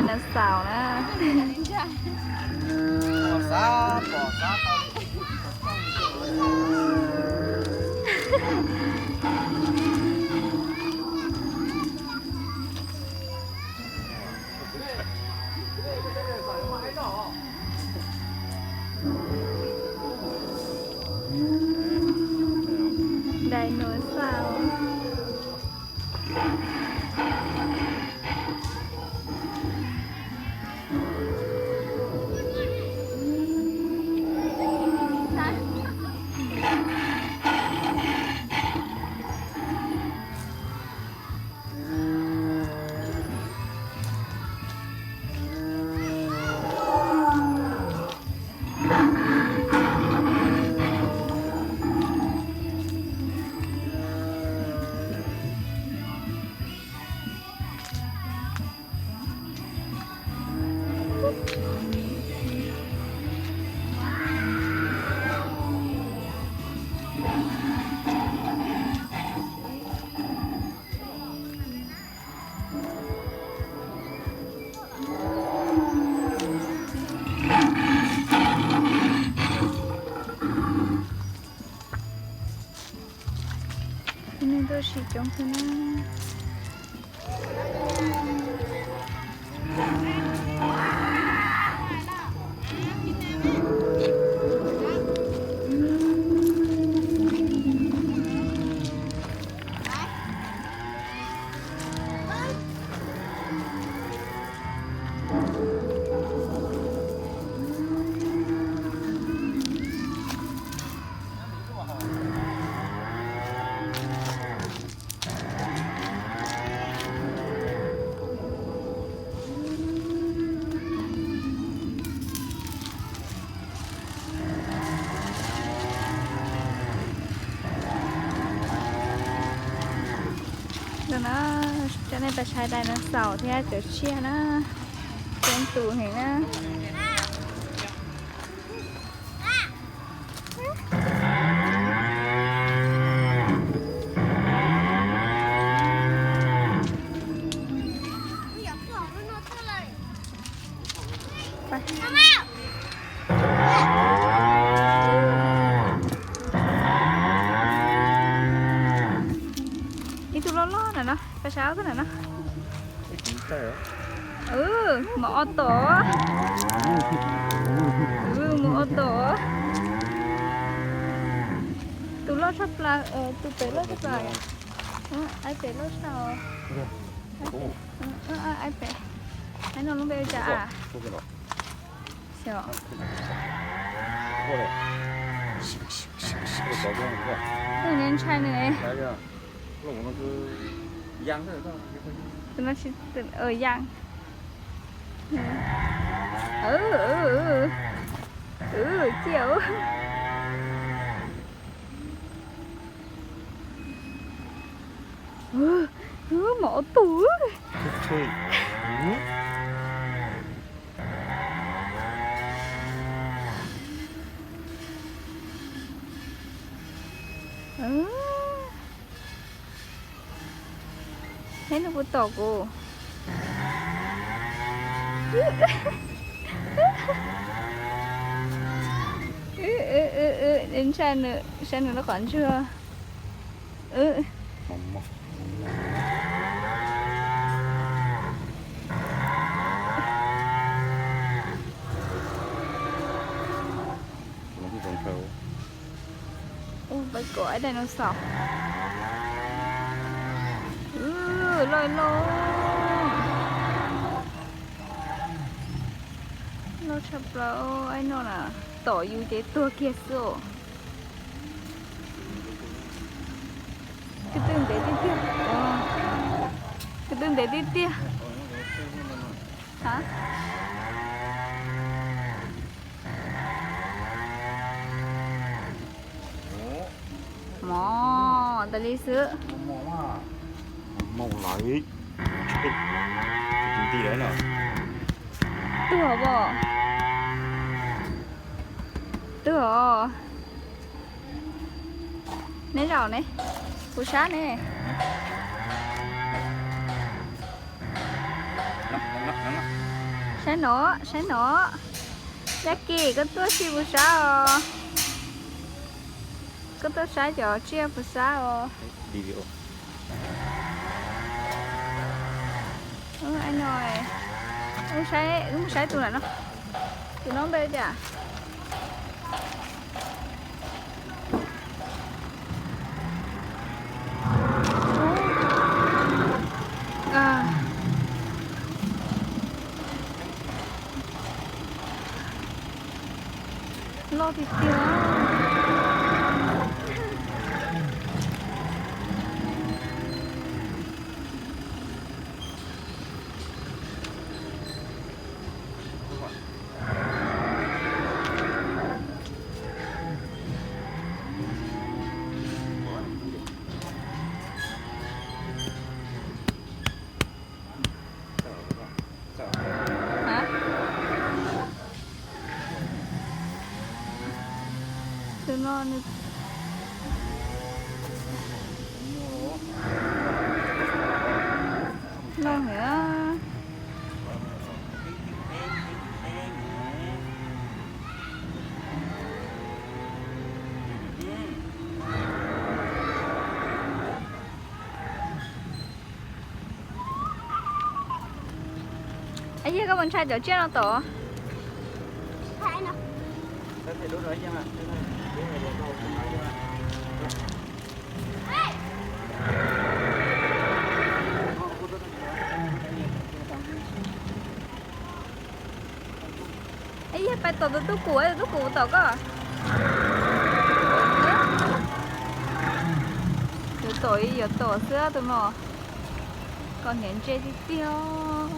Dinosaur na. Dinosaur. Tib neeg tuaj sim coob kawg na. Coj nej pais saib dinosaur thiab cov tsiaj na. Coob tus heev na. Ib tug loj loj na no, pais saib ob tug na no. Mov ob tom. Mov ob tom. Tus loj tshaj plaws, tus pem loj tshaj plaws. Aib pem loj tshaj. Aib pem. Aib no lub npe ua cas? Tus ntshai nws. Tus no tsis, tus, yaa. Ciaj. Mov ob tug. Neb nws puas tom kuv? Ntshai nws, saib nws lub qhov ntswg. Peb kom ib dinosaur. Loj loj. Loj tshaj plaws, aib no na, tom yus ces tuag kiag xwb os. Kwv tw ntev tiag tiag. Kwv tw ntev tiag tiag. Mov tas li xwb. Mus lawm. Nti lawm no. Tuag os. Tuag os. Neb zaum ne, kuv sab ne. Saib no, saib no. Yaj Kim, koj tuaj sib puas sab os? Koj tuaj saib cov tsiaj puas sab os? Wb mus saib tus na no. Tus no npe tias loj tiag tiag. Tus no nws loj heev. Yog koj puas ntshai cov tsiaj no tom? Yog pais tom tus tub kum, tus tub kum tom koj. Yuav tom yuav tom xwb tus no. Koj hniav ntse tiag tiag.